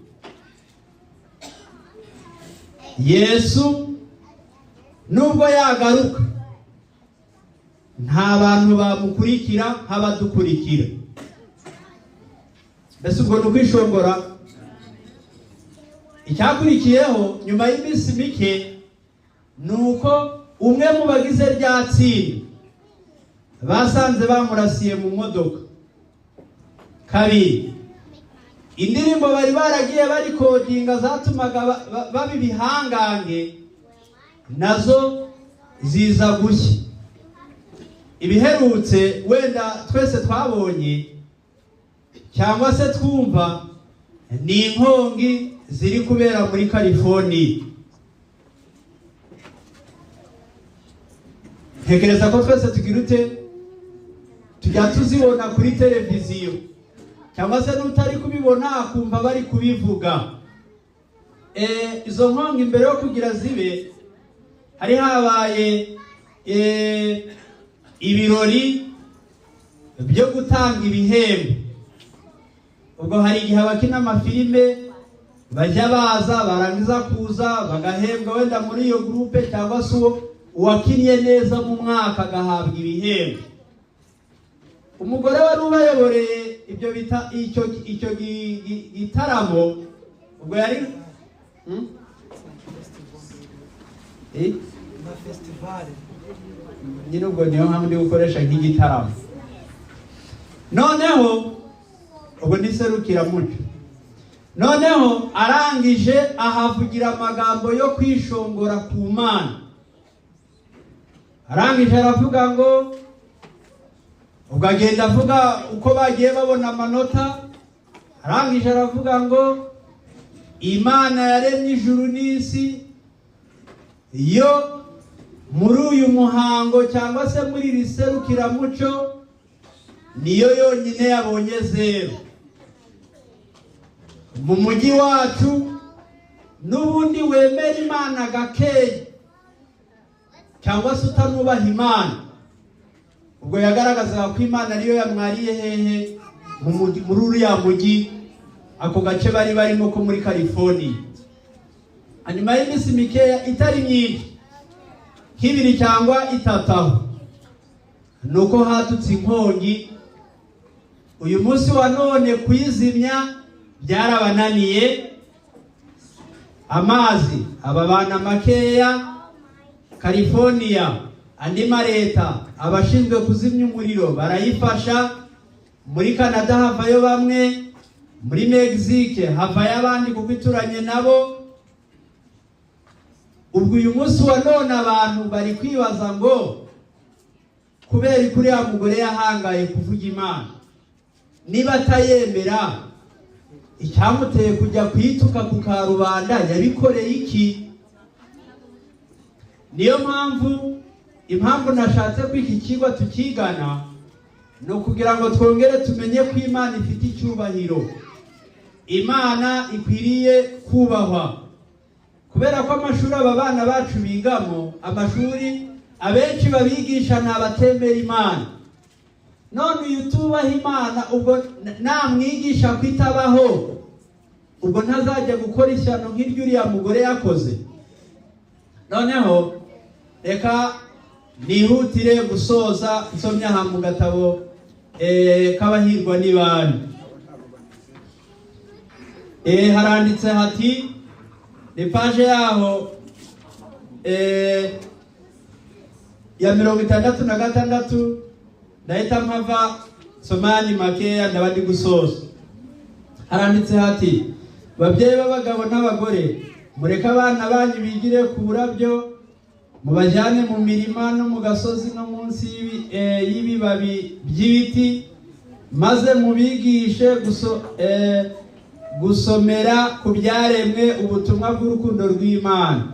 [SPEAKER 1] Yesu nubwo yagaruka nta bantu bamukurikira nk'abadukurikira. Mbese ubwo ni ukwishongora? Icyakurikiyeho nyuma y'iminsi mike ni uko umwe mu bagize rya tsinda basanze bamurasiye mu modoka. Kabiri, indirimbo bari baragiye barikodinga zatumaga baba ibihangange nazo ziza gushya. Ibiherutse wenda twese twabonye cyangwa se twumva ni inkongi ziri kubera muri California. Ntekereza ko twese tugira ute, tujya tuzibona kuri televiziyo, cyangwa se n'utari kubibona akumva bari kubivuga. Izo nkongi mbere yo kugira zibe, hari habaye ibirori byo gutanga ibihembo. Ubwo hari igihe abakina amafilime bajya baza, barangiza kuza bagahembwa wenda muri iyo groupe, cyangwa se uwo uwakinnye neza mu mwaka agahabwa ibihembo. Umugore wari ubayoboreye ibyo bita icyo gitaramo, ubwo yari
[SPEAKER 5] Na festival
[SPEAKER 1] nyine, ubwo niyo mpamvu ndi gukoresha nk'igitaramo. Noneho ubwo ni serukiramuco. Noneho arangije ahavugira amagambo yo kwishongora ku Mana. Arangije aravuga ngo, ubwo agenda avuga uko bagiye babona amanota. Arangije aravuga ngo Imana yaremye ijuru n'isi, yo muri uyu muhango cyangwa se muri iri serukiramuco niyo yonyine yabonye zero. Mu mujyi wacu n'ubundi wemera Imana gakeya cyangwa se utanubaha Imana, ubwo yagaragazaga ko Imana ariyo yamwariye hehe muri uriya mujyi, ako gace bari barimo ko muri California. Hanyuma y'iminsi mikeya itari myinshi nk'ibiri cyangwa itatu aho, nuko hadutse inkongi. Uyu munsi wa none kuyizimya byarabananiye, amazi ababana makeya. California andi mareta abashinzwe kuzimya umuriro barayifasha. Muri Canada havayo bamwe, muri Mexique havayo abandi kuko ituranye nabo. Ubwo uyu munsi wa none abantu bari kwibaza ngo kubera ko uriya mugore yahangaye kuvuga Imana, niba atayemera icyamuteye kujya kuyituka ku karubanda yabikoreye iki? Niyo mpamvu impamvu nashatse ko iki kigo tukigana ni ukugira ngo twongere tumenye ko Imana ifite icyubahiro, Imana ikwiriye kubahwa. Kubera ko amashuri aba bana bacu bigamo, amashuri abenshi babigisha ni abatemera Imana. None uyu utubaha Imana ubwo namwigisha ko itabaho, ubwo ntazajya gukora ishyano nk'iryo uriya mugore yakoze. Noneho reka nihutire gusoza nsomye aha mu gatabo k'abahirwa n'ibami. Haranditse hati, ni paje yaho ya 66, ndahita mpava somani makeya, ndaba ndi gusoza. Haranditse hati: babyeyi b'abagabo n'abagore, mureke abana banyu bigire ku burabyo, mubajyane mu mirima no mu gasozi no munsi y'ibibabi by'ibiti, maze mubigishe gusomera ku byaremwe ubutumwa bw'urukundo rw'Imana.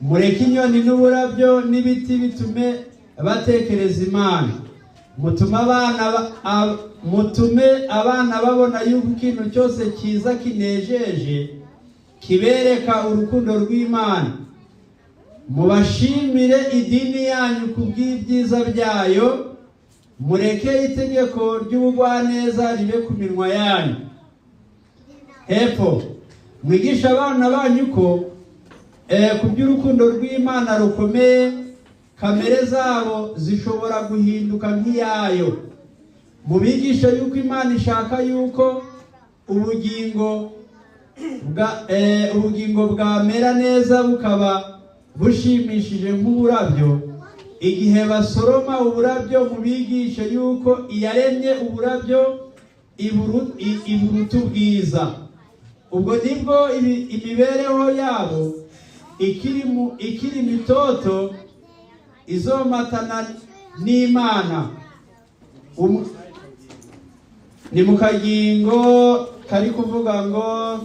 [SPEAKER 1] Mureke inyoni n'uburabyo n'ibiti bitume batekereza Imana. Mutume abana babona yuko ikintu cyose cyiza kinejeje kibereka urukundo rw'Imana. Mubashimire idini yanyu ku bw'ibyiza byayo, mureke itegeko ry'ubugwaneza ribe ku minwa yanyu. Hepfo, mwigisha abana banyu ko ku by'urukundo rw'Imana rukomeye, kamere zabo zishobora guhinduka nk'iyayo. Mubigishe yuko Imana ishaka yuko ubugingo bwamera neza bukaba bushimishije nk'uburabyo. Igihe basoroma uburabyo, mubigishe yuko iyaremye uburabyo iburuta ubwiza. Ubwo nibwo imibereho yabo ikiri mitoto izomatana n'Imana. Ni mu kagingo kari kuvuga ngo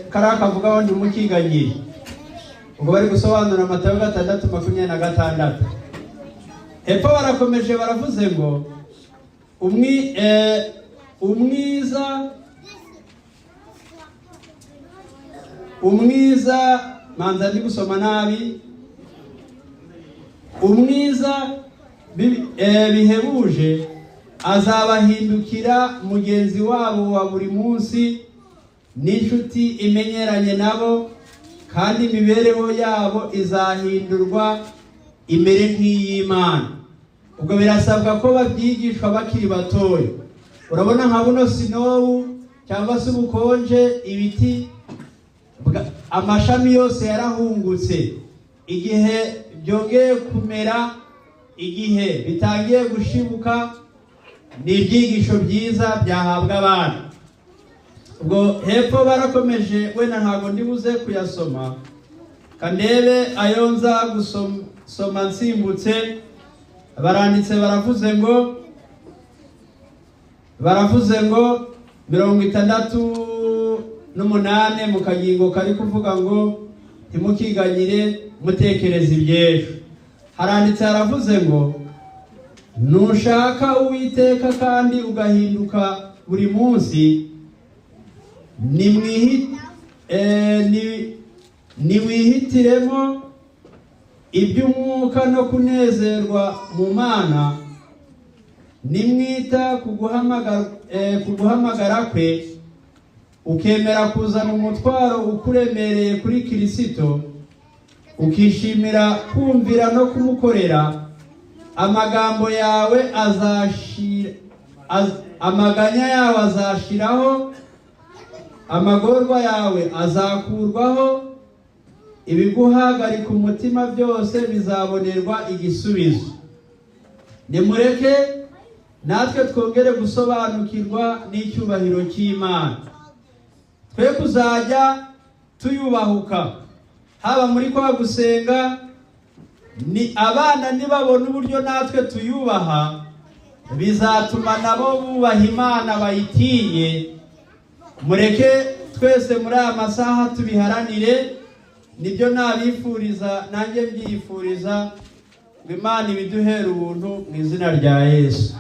[SPEAKER 1] kari akavugaho ntimukiganyire. Ubwo bari gusobanura Matayo 6:26. Hepfo barakomeje baravuze ngo umwiza manza ndi gusoma nabi, umwiza bihebuje azabahindukira mugenzi wabo wa buri munsi n'inshuti imenyeranye nabo, kandi imibereho yabo izahindurwa imere nk'iy'Imana. Ubwo birasabwa ko babyigishwa bakiri batoya. Urabona nka buno sinowu cyangwa se ubukonje, ibiti amashami yose yarahungutse. Igihe byongeye kumera, igihe bitangiye gushibuka, ni ibyigisho byiza byahabwa abana. Ubwo hepfo barakomeje, wenda ntabwo ndibuze kuyasoma, kandebe ayo nza gusoma nsimbutse. Baranditse baravuze ngo 68 mu kagingo kari kuvuga ngo ntimukiganyire mutekereza iby'ejo. Haranditse haravuze ngo nushaka Uwiteka kandi ugahinduka buri munsi, niwihitiremo iby'umwuka no kunezerwa mu Mana, nimwita ku guhamagara kwe, ukemera kuzana umutwaro ukuremereye kuri Kirisito, ukishimira kumvira no kumukorera, amagambo yawe azashira, amaganya yawe azashiraho, amagorwa yawe azakurwaho, ibiguhagarika umutima byose bizabonerwa igisubizo. Nimureke natwe twongere gusobanukirwa n'icyubahiro cy'Imana, twe kuzajya tuyubahuka haba muri kwa gusenga. Ni abana nibabona uburyo natwe tuyubaha, bizatuma nabo bubaha Imana bayitinye. Mureke twese muri aya masaha tubiharanire, nibyo nabifuriza nanjye mbyifuriza, ngo Imana ibiduhere ubuntu mu izina rya Yesu.